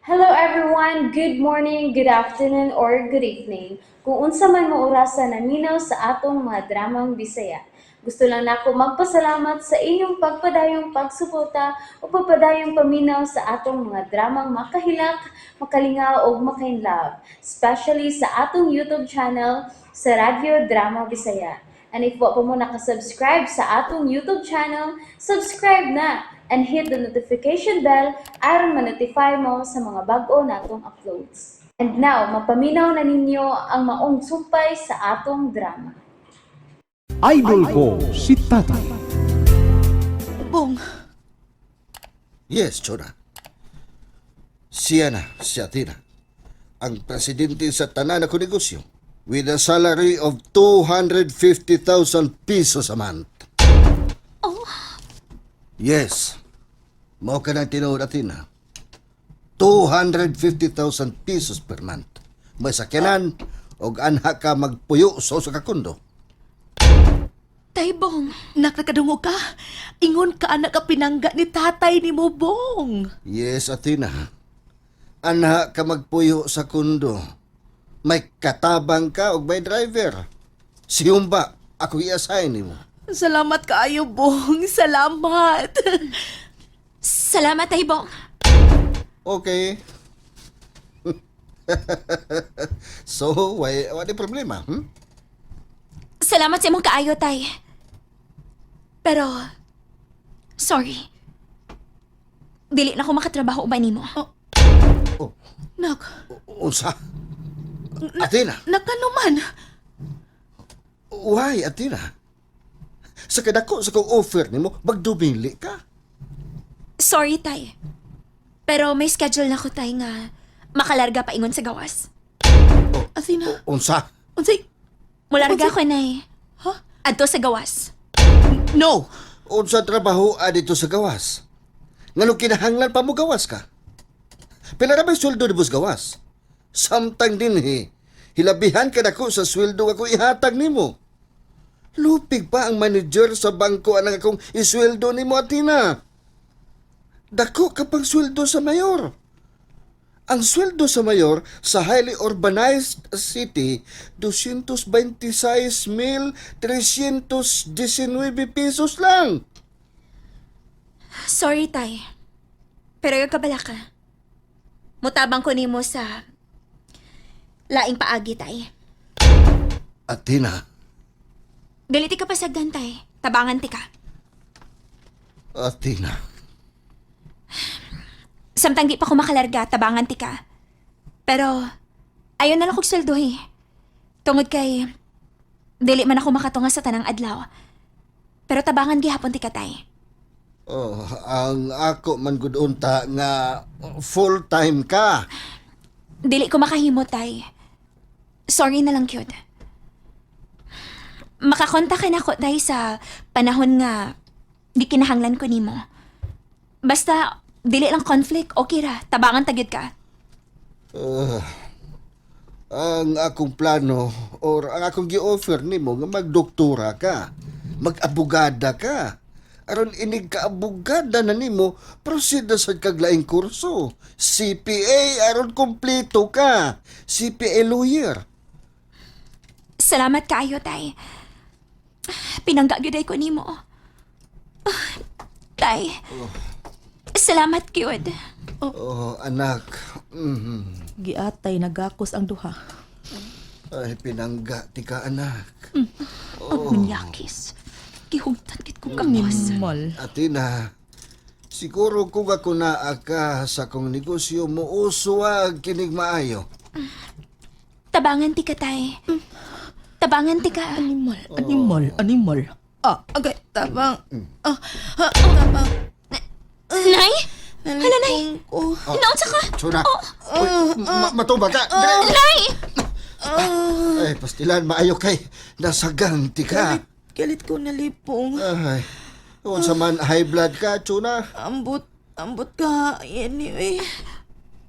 Hello everyone! Good morning, good afternoon, or good evening. Kung unsa man mo orasa naminaw sa atong mga dramang Bisaya. Gusto lang nako magpasalamat sa inyong pagpadayong pagsuporta o pagpadayong paminaw sa atong mga dramang makahilak, makalingaw ug makainlove, especially sa atong YouTube channel sa Radyo Drama Bisaya. And if wa pa mo nakasubscribe sa atong YouTube channel, subscribe na and hit the notification bell aron ma-notify mo sa mga bag-o natong uploads. And now, mapaminaw na ninyo ang maong sumpay sa atong drama. Idol ko si Tatay. Bong, Yes, Chona. Siya na, si Athena. Ang presidente sa tanan na negosyo with a salary of 250,000 pesos a month. Oh. Yes. Mao ka ng tinuod, Athena. 250,000 pesos per month. May sakyanan og anha ka magpuyo sa usa ka kondo. Tay Bong, nak, nakadungog ka. Ingon ka anak ka pinangga ni tatay ni mo, Bong. Yes, Athena. Anha ka magpuyo sa kondo. May katabang ka og may driver. Si Humba, ako i-assign nimo. Salamat kaayo, Bong. Salamat. Salamat, Tay Bong. Okay. So, why di problema? Salamat sa imong kaayo, Tay. Pero, sorry. Dili na ko makatrabaho uban nimo. Oh, Nak, unsa? Athena, nak ano man? Why, Athena? Sa kadako sa kong offer nimo, magdumili ka. Sorry, Tay. Pero may schedule na ko, Tay, nga makalarga paingon sa gawas. Athena, Unsa? Unsay? Mularga ko, Nay. Ha? Adto sa gawas. No. Unsa trabaho dito sa gawas? Ngano kinahanglan pa mo gawas ka? Pila ra may sweldo ni sa gawas? Samtang dinhi, hilabihan ka nako sa sweldo ako ihatag nimo. Lupig pa ang manager sa bangko anang akong isweldo nimo, Athena. Dako ka pang sweldo sa mayor. Ang sweldo sa mayor sa highly urbanized city, 226,319 pesos lang. Sorry, Tay. Pero yung kabala ka. Mutabang ko nimo sa laing paagi, Tay. Athena, Dili ti ka pasagdan, Tay. Tabangan ti ka. Athena. Samtang di pa ko makalarga, tabangan ti ka. Pero, ayaw na lang kong sweldohi. Tungod kay, dili man ako makatunga sa tanang adlaw. Pero tabangan gihapon ti ka, Tay. Oh, ang ako man gud unta nga full time ka. Dili ko makahimo, Tay. Sorry na lang, cute. Makakontak ka nako, Tay, sa panahon nga di kinahanglan ko nimo. Basta, dili lang conflict, okay ra. Tabangan ta gyud ka. Ang akong plano or ang akong gi-offer nimo nga magdoktora ka, mag-abogada ka. Aron inig ka abogada na nimo, proceed na sad kag laing kurso. CPA aron kompleto ka. CPA lawyer. Salamat kaayo, Tay. Pinangga gyud ay ko nimo. Tay. Salamat gyud. Oh, anak. Giatay nagakos ang duha. Ay, pinangga ti ka, anak. Ang munyakis. Gihugtan kit ko kawas. Animal. Athena, siguro kung ako naa ka sa kong negosyo, muuswag kinig maayo. Tabangan ti ka, Tay. Tabangan ti ka. Animal, animal, animal. Ah, okay, tabang. Ah, ah, tabang. Nay! Hala, Nay! Ko. Naunsa ka? Tsura! Uy, matubag ka! Dali! Nay! Ay, pastilan, maayo kay nasagang ti ka. Galit, galit ko nalipong. Ay, unsa man high blood ka, Tsuna? Ambot, ambot ka. Anyway,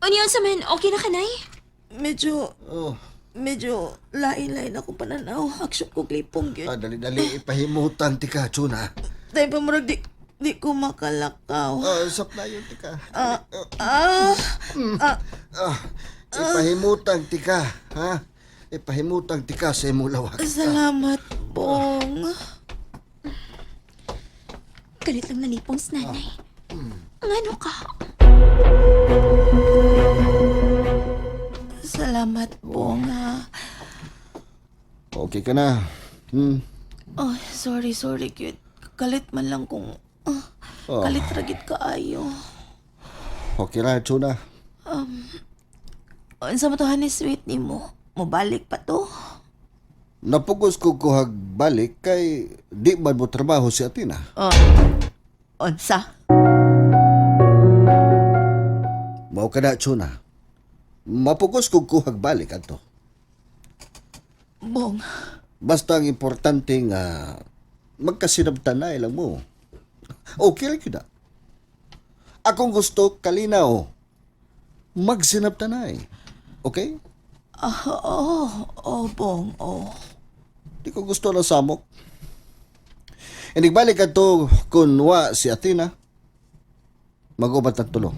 Unyon sa man, okay na ka, Nay? Medyo, Oh, medyo lain-lain ako pananaw. Action ko glipong gyud. ah, dali-dali ipahimutan ti ka, Tsuna. Dahil pa murag di, Di ko makalakaw. Oh, sap na yun, tika. Ah, Ah, ipahimutang tika, ha? Ipahimutang tika sa imong lawak. Salamat, Bong. Galit lang nalipong si nanay. Ngano ka? Salamat, Bong, ha. Okay ka na. Oh, sorry, sorry, cute. Kalit man lang kung... Oh. Kalit ragit ka ayo. Okay ra, Chuna. Unsa mo to honey sweet nimo? Mobalik pa to? Napugos ko kuhag balik kay di man mo trabaho si Atina. Unsa? Mao ka na, Chuna. Mapugos ko kuhag balik adto. Bong, Basta ang importante nga magkasinabtan na ilang mo. Okay lang yun na. Akong gusto, kalinaw. Magsinabtan na eh. Okay? oh, oh, Bong, oh. Di ko gusto ng samok. Inigbalik ka to kunwa si Athena. Mag-ubat ang tulong.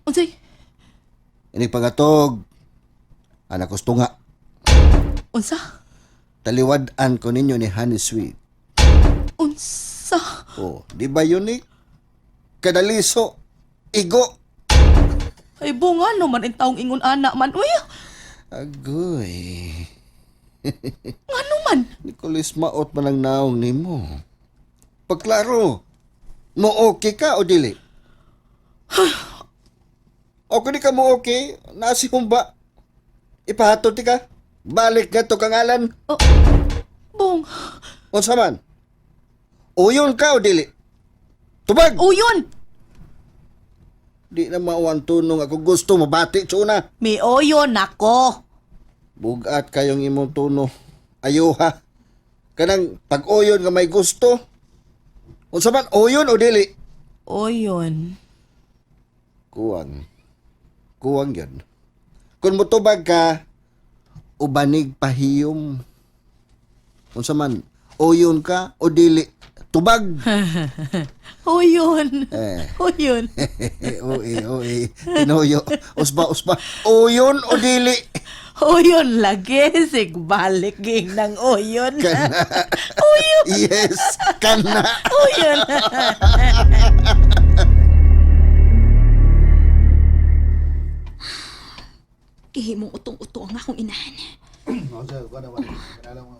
Unsay? Inigpagatog, anak gusto nga. Unsa? Taliwad-an ko ninyo ni Honey Sweet. Unsa? Oh, di ba unique? Kadaliso, igo. Ay, Bong, ano man ang taong ingon ana man? Uy, Agoy. ano man? Nicolas, maot man ang naong nimo. Pagklaro, mo okay ka o dili? O kung di ka mo okay, nasi humba. Ipahatod ti ka. Balik nga to kangalan. Bong, Unsa man? Uyon ka o dili? Tubag! uyon! Di na mao ang tunong ako gusto mabati tsuna. May uyon ako. Bugat kayong imong tuno. Ayuha. Kanang pag-uyon nga may gusto. Unsa man uyon o dili? Uyon. Kuwang. Kuwang yun. Kung mutubag ka, ubanig pahiyom. Unsa man, uyon ka o dili. Tubag. Uyon. Eh. Uyon. Oe, oe. Tinoyo. Usba, usba. Uyon o dili. Uyon lagi. Sigbalik ging ng uyon. Kana. Yes, kana. Uyon. Gihimong utong-uto ang akong inahan.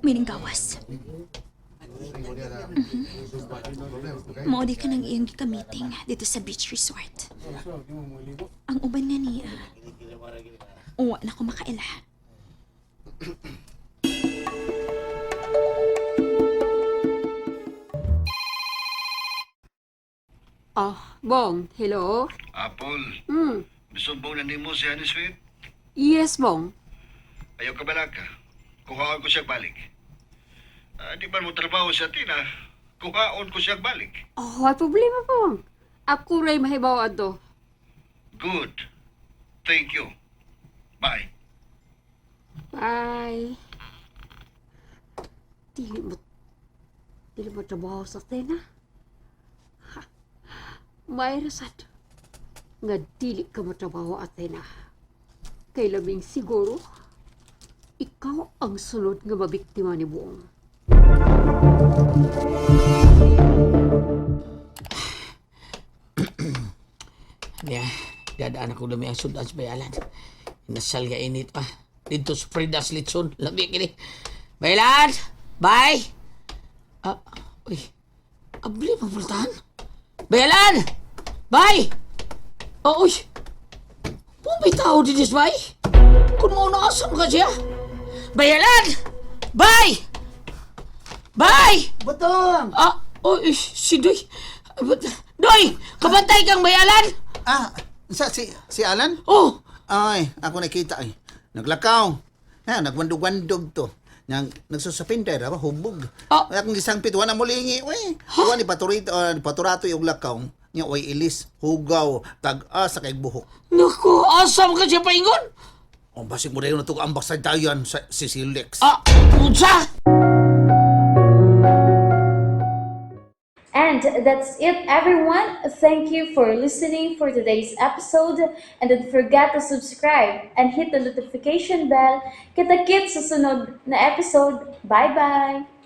Mining gawas. Mao di ka nang iyang gikamiting dito sa beach resort. Ang uban nga niya, uwa na ko makaila. Oh, Bong, hello? Apple, bisumbong na nimo si Honey Sweet. Yes, Bong. Ayaw ka balaka. Kuhaan ko siya balik. Ah, di ba mo trabaho sa Tina? Kuhaon ko siya balik. Oh, ay problema, Bong. Ako ray mahibaw adto. Good. Thank you. Bye. Bye. Dili mo, dili mo trabaho sa Athena. Ha. May rasad. Nga dili ka matrabaho, Athena. Kay labing siguro, ikaw ang sunod nga mabiktima ni Buong. Niya, dadaan ako dumi ang sudan sa bayalan. Inasal nga init pa. Dito sa Fridas Litson. Labi kini. Bayalan! Bye! Ah, uy. Abli, mapultahan. Bayalan! Bye! Oh, uy. Pumay tao dito, bay. Kung mauna asam ka siya. Bayalan! Bye! Bye! Butong! Ah, uy, si Doy. Doy! Kabantay kang bayalan! Ah, sa si si Alan? Oh! Ay, ako nakita ay. Naglakaw. Ha, nagwandog-wandog to. Nang nagsusapinday ra ba hubog. Ah. Ay, akong gisangpit wala mo lingi, uy. Wa ni paturito, paturato yung lakaw. Nya oy ilis, hugaw, tag-as sa kay buhok. Naku, asam ka siya paingon? Oh, basig mo dayon natug ambak sa dayan sa si Silex. Ah, unsa? And And that's it, everyone. Thank you for listening for today's episode. And don't forget to subscribe and hit the notification bell. Kita-kits sa sunod na episode. Bye-bye!